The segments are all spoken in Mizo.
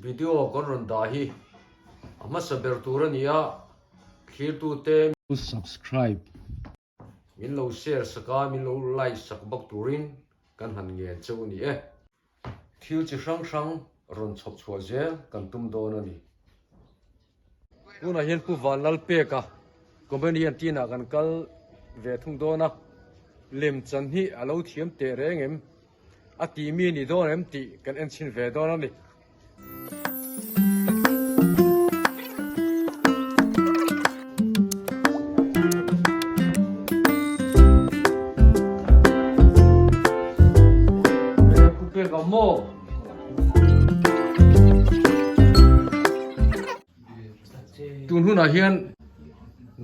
Video kan rawn dah hi a hmasa ber tur a ni a, thlirtute Subscribe min lo share sak a, min lo like sak bawk turin kan han ngen cheu a ni e. Thil chi hrang hrang rawn chhawp chhuah zel kan tum dawn a ni. Tunah hian Pu Vanlalpeka comedian tinah kan kal ve thung dawn a, lemchan hi a lo thiam teh reng em? A tih mi ni dawn em tih kan en chhin ve dawn a ni. Pu Peka maw? Tun hunah hian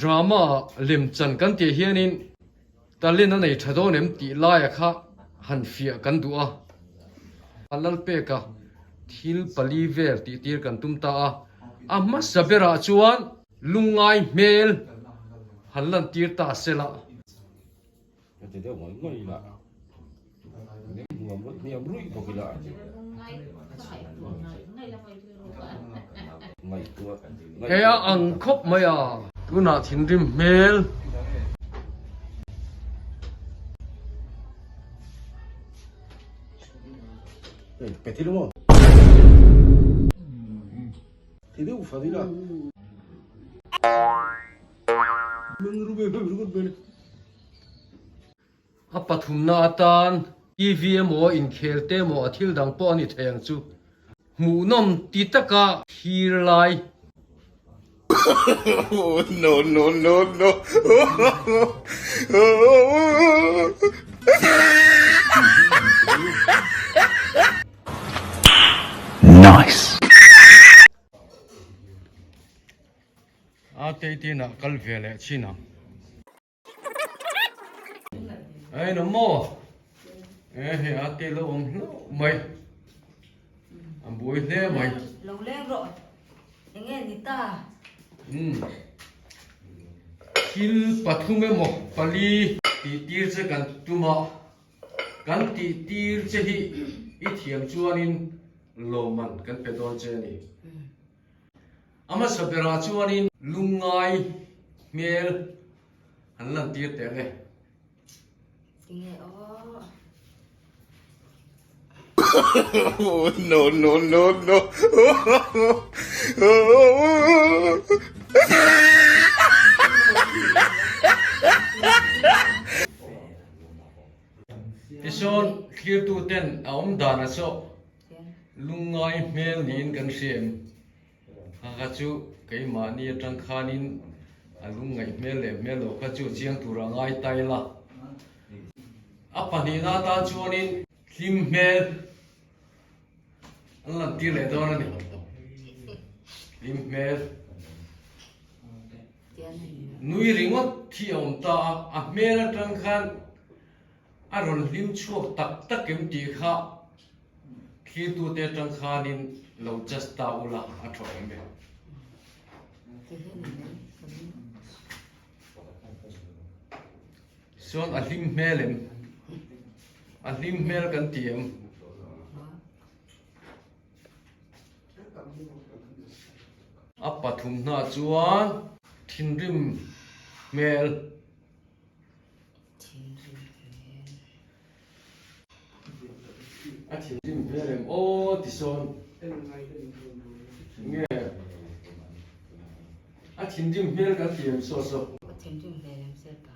drama lemchan kan tih hianin Talent a nei tha dawn em tih laia kha han fiah kan duh a. Lalpeka thil pali vel tih tir kan tum ta a, a hmasa berah chuan lungngai hmel han lan tir ta se la. Ka ti deuh ngawih ngawih ila, hniam hniam ruih bawk ila. He a ang khawp mai a. Tunah thinrim hmel. A pathumna atan TV emaw inkhel te emaw a thil dang pawh a ni thei ang chu. Hmuhnawm ti taka thlir lai. No no no no. Nice. A teitinah kal ve leh chin ang. Ei no maw e hei a te lo awm hlauh mai a buai hle mai lo leng rawh enge ni ta um thil pathum emaw pali tih tir che kan tum a kan tih tir che hi i thiam chuanin lawmman kan pe dawn che a ni. A hmasa berah chuanin lungngai hmel an lantir teh ang e. Tinge aw. No no no no. Tisawn thlirtu ten a awm dan a sawh lungngai hmel niin kan hria em? Kha kha chu keimahni atang khanin a lungngaih hmel leh hmel lo kha chu chiang tur a ngai ta ila. A pahnihna atan chuanin hlim hmel an lan tir leh dawn a ni. Hlim hmel. Nui ringawt hi a awm ta a, a hmel atang khan a rawn hlim chhuak tak tak em tih kha Thlirtute atang khanin lo just ta ula a tha awm e. Chuan a hlim hmel em? A hlim hmel kan ti em? A pathum hna chuan thinrim hmel. A thinrim hmel em aw ti sawn nge a thinrim hmel kan ti em saw saw. A thinrim hmel em sir pa.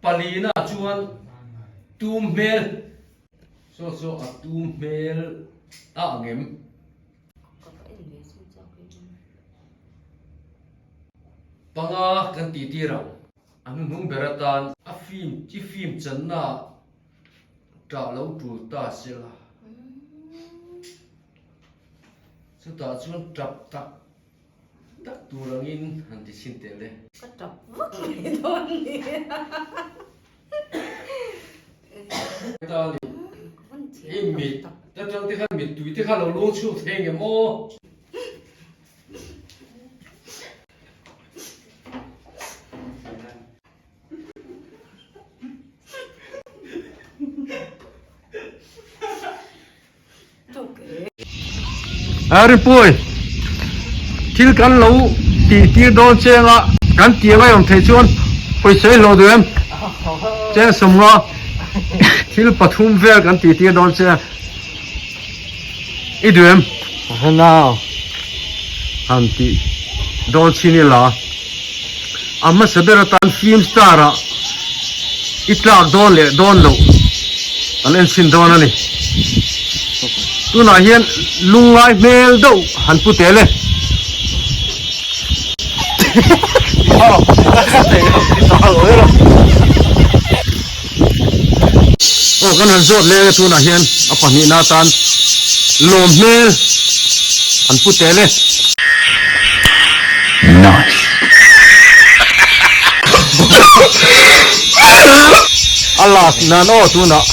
Palina chuan tum hmel saw saw a tum hmel a ang em. Panga kan tih tir ang. A hnuhnung ber atan a film chi film channa tah lo tul ta se la. Chutah chuan tap tak tak tur angin han ti chhin teh le. Ka tap vak mai dawn ni. Ta ni. I mit atang te khan mittui te kha lo luang chhuak thei ngem aw. Rinpui, thil kan lo tih tir dawn cheng a, kan tih angai awm theih chuan pawisa i hlawh duh em? Cheng sawmnga thil pathum vel kan tih tir dawn che i duh em? Han tih dawn chin ila a hmasa ber atan film star ah i tlak dawn leh dawn loh kan en chhin dawn a ni. Tunah hian lungngai hmel deuh han pu tel e. Aw kan han zawt leng e tunah hian a pahnihna atan lawm hmel han pu tel e. Nice. A last nan aw tunah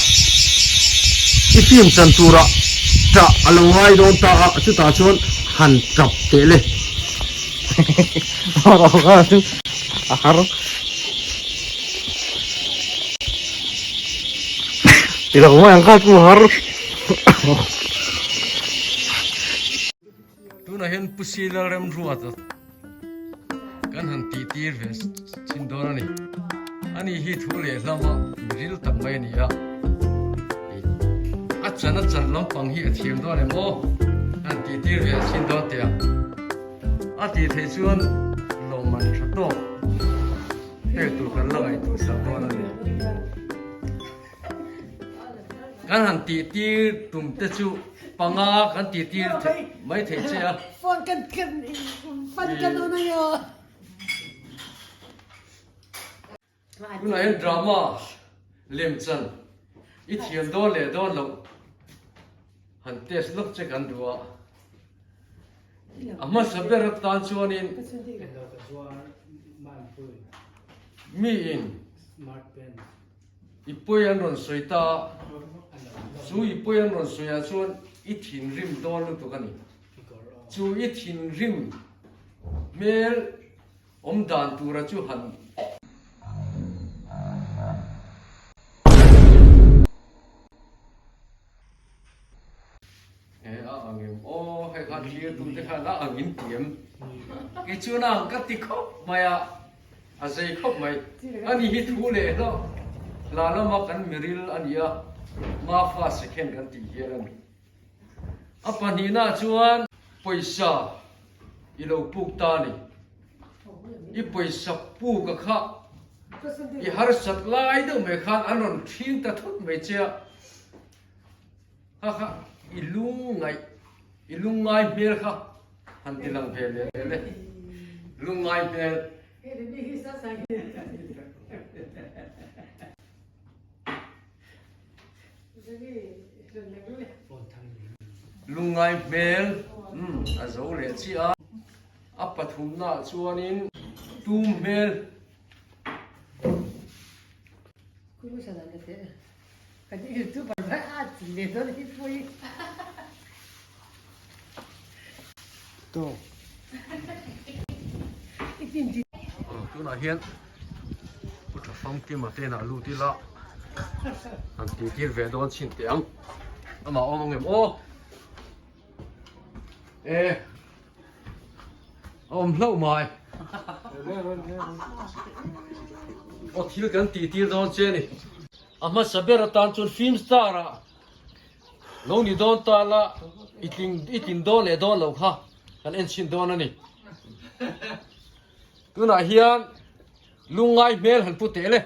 i film chan turah tah a lo ngai dawn ta a chutah chuan han tap teh le. A har. Ti lo mai ang kha chu har. Tunah hian Pu Sila Remruata kan han tih tir ve chin dawn a ni. Ani hi thu leh hlama miril tak mai a ni a. A chan a chan lampang hi a thiam dawn em aw? Han tih tir ve chin dawn teh a. A tih theih chuan lawmman tha tawk pek tur kan la ngaihtuah sak dawn a ni. Kan han tih tir tum te chu panga kan tih tir mai thei che a. Tunah hian drama lemchan i thiam dawn leh dawn loh han test lawk che kan duh a. A hmasa ber atan chuanin miin i pawi an rawn sawi ta a, chu i pawi an rawn sawi ah chuan i thinrim dawn lutuk a ni. Chu i thinrim hmel Awm dan tura chu han. He a ang em aw hei kha thlir tu te khan a ang in ti em kei chuan a ang ka ti khawp mai a a zei khawp mai ani hi thu leh hlauh hla lama kan miril a ni a mafa second kan tih hial a ni. A pahnihna chuan pawisa i lo puk ta a ni. I pawisa puk a kha i harsat lai deuh mai khan an rawn ṭhing ta thut mai che a, kha kha i lungngaih, i lungngai hmel kha han ti lang ve leh leh e, lungngai hmel. Lungngai hmel a zo leh chiah a, a pathumnaah chuanin tum hmel. Tunah hian Pu Tha Famkima te inah lut ila han tih tir ve dawn chhin teh ang. Amah awm ang em aw? E a awm hlauh mai. Aw thil kan tih tir dawn che a ni. A hmasa ber atan chuan film star ah lo ni dawn ta la i tling i tlin dawn leh dawn loh kha kan en chhin dawn a ni. Tunah hian lungngai hmel han pu teh le.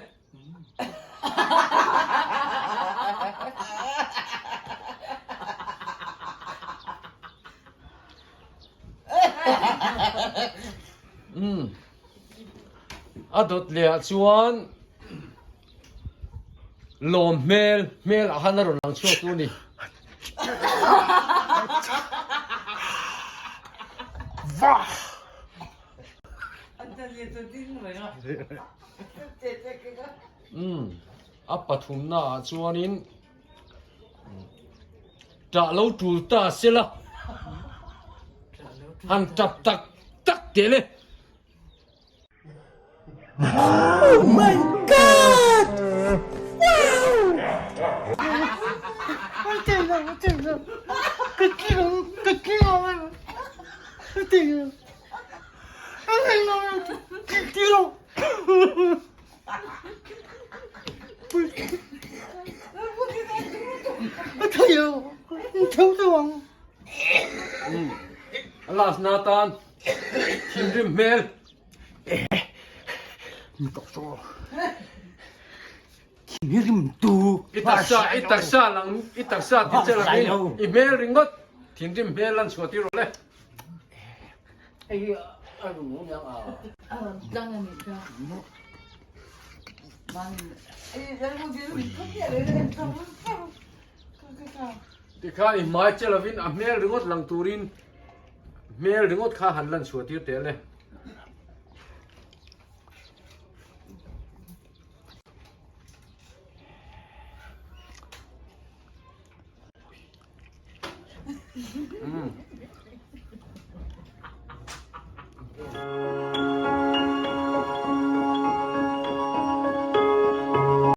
Umm a dawt leh ah chuan lawm hmel hmel ah khan a rawn lang chhuak tu a ni. Umm a pathumna ah chuanin Ṭah lo ṭul ta sela han ṭap tak tak teh le. Oh my God! Wow! A last na tan thinrim hmel. I taksa i taksa lang i taksa ti che lang i hmel ringawt thinrim hmel lan chhuah tir rawh le. Tikhan i hmai che lovin a hmel ringawt lang turin hmel ringawt kha han lan chhuah tir teh le.